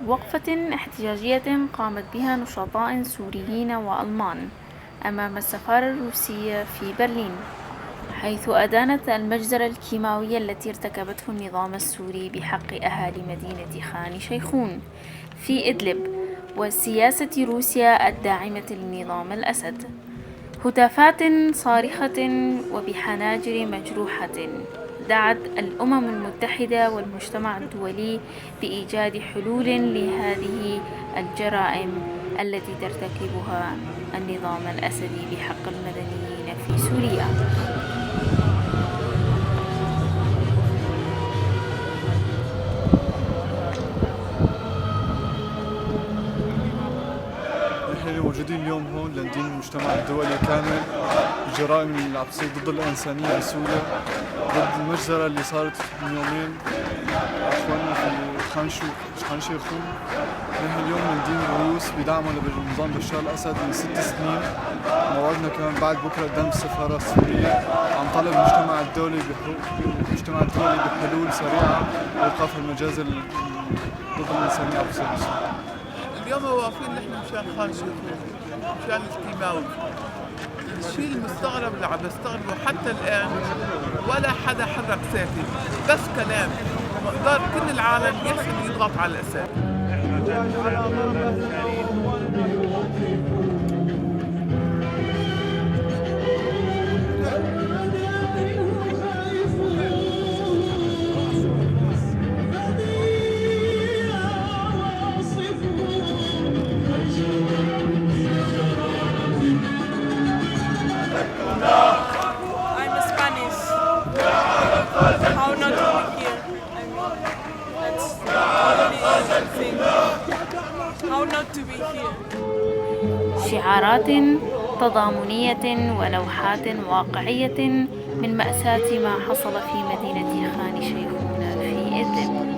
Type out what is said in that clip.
وقفة احتجاجية قامت بها نشطاء سوريين وألمان أمام السفارة الروسية في برلين، حيث أدانت المجزرة الكيماوية التي ارتكبته النظام السوري بحق أهالي مدينة خان شيخون في إدلب وسياسة روسيا الداعمة لنظام الأسد. هتافات صارخة وبحناجر مجروحة دعت الأمم المتحدة والمجتمع الدولي بإيجاد حلول لهذه الجرائم التي ترتكبها النظام الأسدي بحق المدنيين في سوريا. نحن موجودين اليوم هون لندين المجتمع الدولي كامل الجرائم اللي عم تصير ضد الإنسانية بسوريا، ضد المجزرة اللي صارت من يومين اخواننا في خان شيخون. نحن اليوم ندين الروس بدعمهم لنظام بشار الأسد من 6 سنين. موعدنا كمان بعد بكرة قدام السفارة السورية. عم طالب المجتمع الدولي بحلول سريعة لإيقاف المجازر ضد الإنسانية عم تصير بسوريا. اليوم واقفين نحن مشان خان شيخون، مشان الكيماوي. الشيء المستغرب اللي عم بستغربه حتى الآن ولا حدا حرك ساكن، بس كلام. مقدار كل العالم يحسن يضغط على الأسد. I'm Spanish. How not to be here? I mean, that's the only thing. How not to be here? شعارات تضامنية ولوحات واقعية من مأساة ما حصل في مدينة خان شيخون في إدلب.